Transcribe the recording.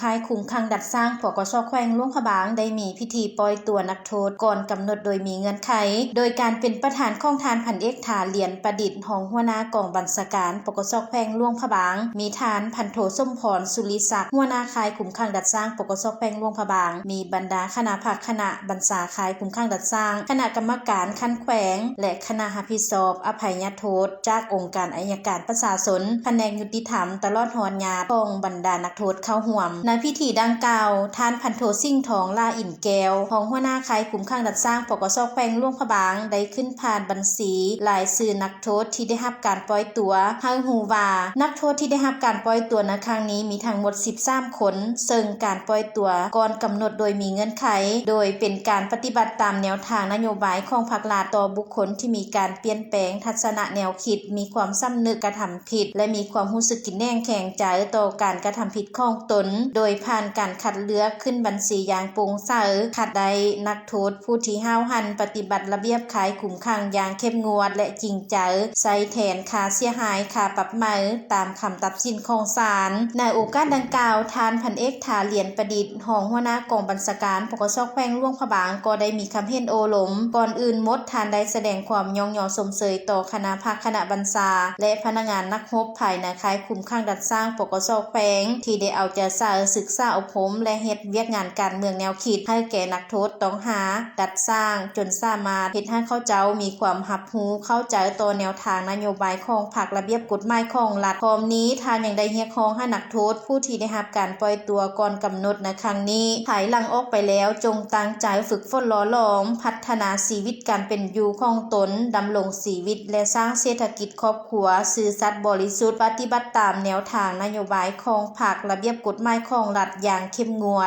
ຄ້າຍຄຸມຂັງດັດສ້າງ ປກສ ແຂວງຫຼວງພະບາງ ໄດ້ມີພິທີປ່ອຍຕົວນັກໂທດກ່ອນກຳນົດໂດຍມີເງື່ອນໄຂ ໂດຍການເປັນປະທານຂອງທ່ານ ພັນເອກ ຖາ ຫຼຽນປະດິດ ຮອງຫົວໜ້າກອງບັນຊາການ ປກສ ແຂວງຫຼວງພະບາງ, ມີທ່ານ ພັນໂທ ສົມພອນ ສຸລິສັກ ຫົວໜ້າຄ້າຍຄຸມຂັງດັດສ້າງ ປກສ ແຂວງຫຼວງພະບາງ, ມີບັນດາຄະນະພັກຄະນະບັນຊາຄ້າຍຄຸມຂັງດັດສ້າງ, ຄະນະກຳມະການຂັ້ນແຂວງ ແລະ ຄະນະຮັບຜິດຊອບອະໄພຍະໂທດ ຈາກອົງການໄອຍະການປະຊາຊົນ, ພະແນກຍຸຕິທຳ ຕະຫຼອດຮອດຍາດຂອງບັນດານັກໂທດເຂົ້າຮ່ວມ. ໃນພິທີດັ່ງກ່າວ, ທ່ານ ພັນໂທ ສິງທອງ ຫຼ້າອິນແກ້ວ ຮອງຫົວໜ້າຄ້າຍຄຸມຂັງດັດສ້າງ ປກສ ແຂວງຫຼວງພະບາງ ໄດ້ຂຶ້ນຜ່ານບັນຊີລາຍຊື່ນັກໂທດທີ່ໄດ້ຮັບການປ່ອຍຕົວ ໃຫ້ຮູ້ວ່າ ນັກໂທດທີ່ໄດ້ຮັບການປ່ອຍຕົວໃນຄັ້ງນີ້ມີທັງໝົດສິບສາມຄົນ, ເຊິ່ງການປ່ອຍຕົວກ່ອນກຳນົດໂດຍມີເງື່ອນໄຂ ໂດຍເປັນການປະຕິບັດຕາມແນວທາງນະໂຍບາຍຂອງພັກລັດຕໍ່ບຸກຄົນທີ່ມີການປ່ຽນແປງທັດສະນະແນວຄິດ, ມີຄວາມສຳນຶກກະທຳ ຜິດ ແລະ ມີຄວາມຮູ້ສຶກກິນແໜງແຂງໃຈຕໍ່ການກະທຳຜິດຂອງຕົນ, ໂດຍຜ່ານການຄັດເລືອກຂຶ້ນບັນຊີຢ່າງໂປ່ງໃສ, ຄັດໄດ້ນັກໂທດຜູ້ທີ່ຫ້າວຫັນປະຕິບັດລະບຽບຄ້າຍຄຸມຂັງຢ່າງເຂັ້ມງວດ ແລະ ຈິງໃຈ, ໃຊ້ແທນຄ່າເສຍຫາຍ, ຄ່າປັບໃໝ ຕາມຄຳຕັດສິນຂອງສານ. ໃນໂອກາດດັ່ງກ່າວ, ທ່ານ ພັນເອກ ຖາ ຫຼຽນປະດິດ ຮອງຫົວໜ້າກອງບັນຊາການ ປກສ ແຂວງຫຼວງພະບາງ ກໍໄດ້ມີຄຳເຫັນໂອ້ລົມ. ກ່ອນອື່ນໝົດ, ທ່ານໄດ້ສະແດງຄວາມຍ້ອງຍໍຊົມເຊີຍຕໍ່ຄະນະພັກຄະນະບັນຊາ ແລະ ພະນັກງານນັກຮົບພາຍໃນຄ້າຍຄຸມຂັງດັດສ້າງ ປກສ ແຂວງ ທີ່ໄດ້ເອົາໃຈໃສ່ສຶກສາອົບຮົມ ແລະ ເຮັດວຽກງານການເມືອງແນວຄິດໃຫ້ແກ່ນັກໂທດຕ້ອງຫາດັດສ້າງ ຈົນສາມາດເຮັດໃຫ້ເຂົາເຈົ້າມີຄວາມຮັບຮູ້ເຂົ້າໃຈຕໍ່ແນວທາງນະໂຍບາຍຂອງພັກ ລະບຽບກົດໝາຍຂອງລັດ. ພ້ອມນີ້, ທ່ານຍັງໄດ້ຮຽກຮ້ອງໃຫ້ນັກໂທດຜູ້ທີ່ໄດ້ຮັບການປ່ອຍຕົວກ່ອນກຳນົດໃນຄັ້ງນີ້ ພາຍຫຼັງອອກໄປແລ້ວ ຈົ່ງຕັ້ງໃຈຝຶກຝົນຫຼໍ່ຫຼອມ, ພັດທະນາຊີວິດການເປັນຢູ່ຂອງຕົນ, ດຳລົງຊີວິດ ແລະ ສ້າງເສດຖະກິດຄອບຄົວ, ຊື່ສັດບໍລິສຸດ, ປະຕິບັດຕາມແນວທາງນະໂຍບາຍຂອງພັກ, ລະບຽບກົດໝາຍຂອງລັດຢ່າງເຂັ້ມງວດ.